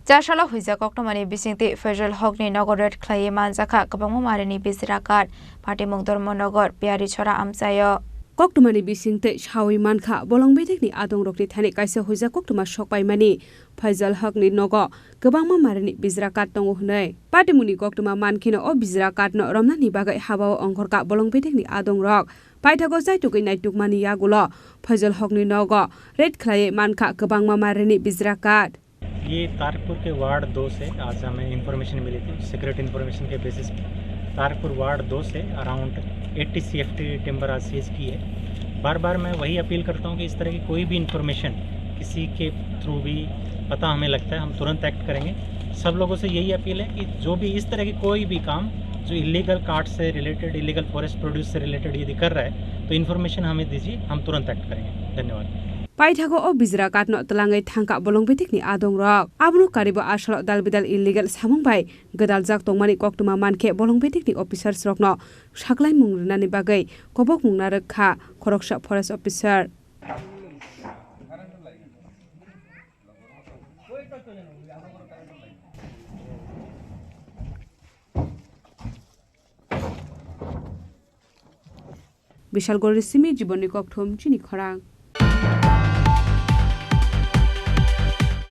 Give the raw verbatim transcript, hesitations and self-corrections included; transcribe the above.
Chasalo huijak koktwmani bisingtwi Faizul Hokni nogo raid khlaiwi manjakha kwbangma marini bijra card, Patimung Dharmanagar, Piyarichhara amchaio. Koktwmani bisingtwi sawi mankha, bolong bedekni adongrokni thani kaisa huijak koktwma sokpaimani Faizul Hokni nogo kwbangma marini bijra card tongo hwnwi. Patimungni koktwma mankheno o bijra cardno romnani bagwi habao ongkhorkha bolong bedekni adongrok. Paithago chaitugwi naitukmani yagulo Faizul Hokni nogo raid khlaiwi mankha kwbangma marini bijra card. ये तारकपुर के वार्ड दो से आज हमें इन्फॉर्मेशन मिली थी, secret information के बेसिस पे तारकपुर वार्ड दो से अराउंड एट्टी सीएफटी टिम्बर आज सीज की है। बार बार मैं वही अपील करता हूँ कि इस तरह की कोई भी इन्फॉर्मेशन किसी के थ्रू भी पता हमें लगता है, हम तुरंत एक्ट करेंगे। सब लोगों से यही अपील है कि जो भी इस तरह की कोई भी काम जो इलीगल कार्ट से रिलेटेड, इलीगल फॉरेस्ट प्रोड्यूस से रिलेटेड यदि कर रहा है तो इन्फॉर्मेशन हमें दीजिए, हम तुरंत एक्ट करेंगे। धन्यवाद। Paithago o bijra cardno twlangwi thangkha bolong bedekni adongrok. Abono karibo asalo dal bidal illegal samung bai gwdaljak tongmani koktwma mankhe bolong bedekni officers rokno saklaimung rwnani bagwi kobokmung narwk kha khoroksa forest officer. Bishalgori simi Jibonni Kokthum chini khorang.